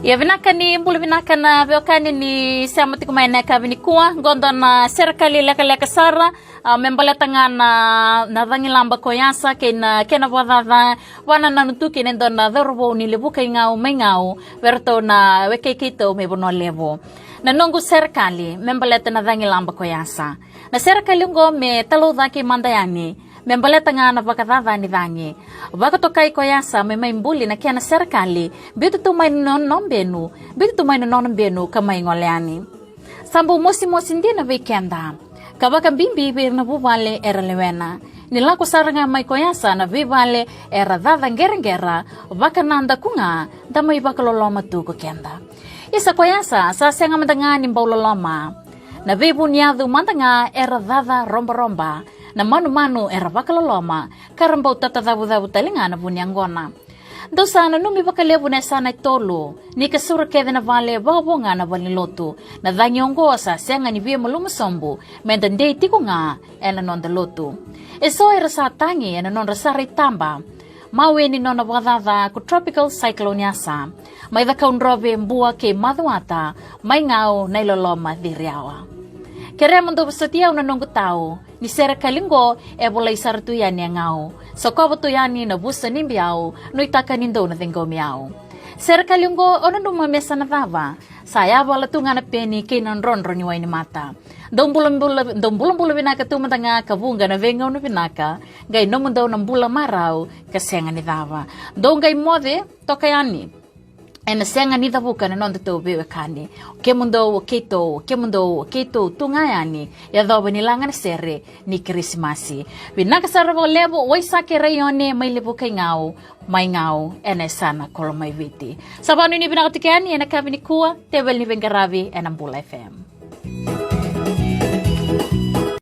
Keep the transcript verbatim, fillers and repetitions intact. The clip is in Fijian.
Ia vinaka ni bula vinaka na veiwekani ni sema tiko mai ena yakavi nikua. Qo dua na serekali lekaleka sara, a, me baleta ga na, na cagilaba ko Yasa kei na kena vakacaca, vakanananu tu kina e dua na cauravou ni Levuka i Gau mai Gau, vei iratou na wekai keitou mai Vanua Levu. Na noqu serekali me baleta na cagilaba ko Yasa. Na serekali oqo me talaucaki mada yani me baleta ga na vakacaca ni cagi. Vakatokai ko Yasa me mai buli na kena serekali, biuta tu mai na nona benu, biuta tu mai na nona benu ka mai gole yani. Sa bau mosimosi dina vei keda, ka vakabibi vei ira na vuvale era lewena. Ni lako sara ga mai ko Yasa na veivale era caca qeraqera, vakanadaku ga da mai vakaloloma tu ko keda. Isa ko Yasa sa sega mada ga ni bau loloma. Na veivuniyacu mada ga era caca robaroba. Na manumanu era vakaloloma, ka ra bau tatacavucavu tale ga na vuniyaqona. Dou sa nanumi vakalevu na yasana e tolu, ni kasura kece na vale vakavo ga na valenilotu. Na cagi oqo sa sega ni via malumu sobu, me da dei tiko ga ena noda lotu. Eso era sa tagi ena nodra sara i taba. Mawe ni nona vakacaca ko Tropical Cyclone Yasa. Mai Cakaudrove, Bua kei Macuata, mai Gau na iloloma ciriawa. Kerea mo dou vosoti au na noqu tau, ni serekali oqo e volai sara tu yani e Gau. Sokova tu yani na vusa ni biau, nuitaka ni dou na ciqomi au. Serekali oqo o nanuma me sa na cava, sa yavala tu ga na peni kei na drodro ni wainimata. Dou bulabula, dou bulabula vinaka tu mada ga ka vuqa na veigauna vinaka, qai nomudou na bula marau ka sega ni cava. Dou qai moce toka yani. Ena sega ni cavuka na nodatou veiwekani. O kemudou, o keitou, o kemudou, o keitou tu ga yani, yacova ni laga na sere ni Kirisimasi. Vinaka sara vakalevu, Waisake Raione mai Levuka i Gau, mai Gau ena yasana ko Lomaiviti. Sa vanuinui vinaka tiko yani ena yakavi nikua, teveli ni veiqaravi ena Bula F M.